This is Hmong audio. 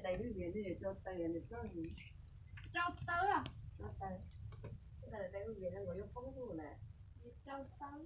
Tais Vij Vias nws rau taw, nws txob, rau taw, rau taw, tais Vij Vias no nkaus yuav poob tus na, rau taw.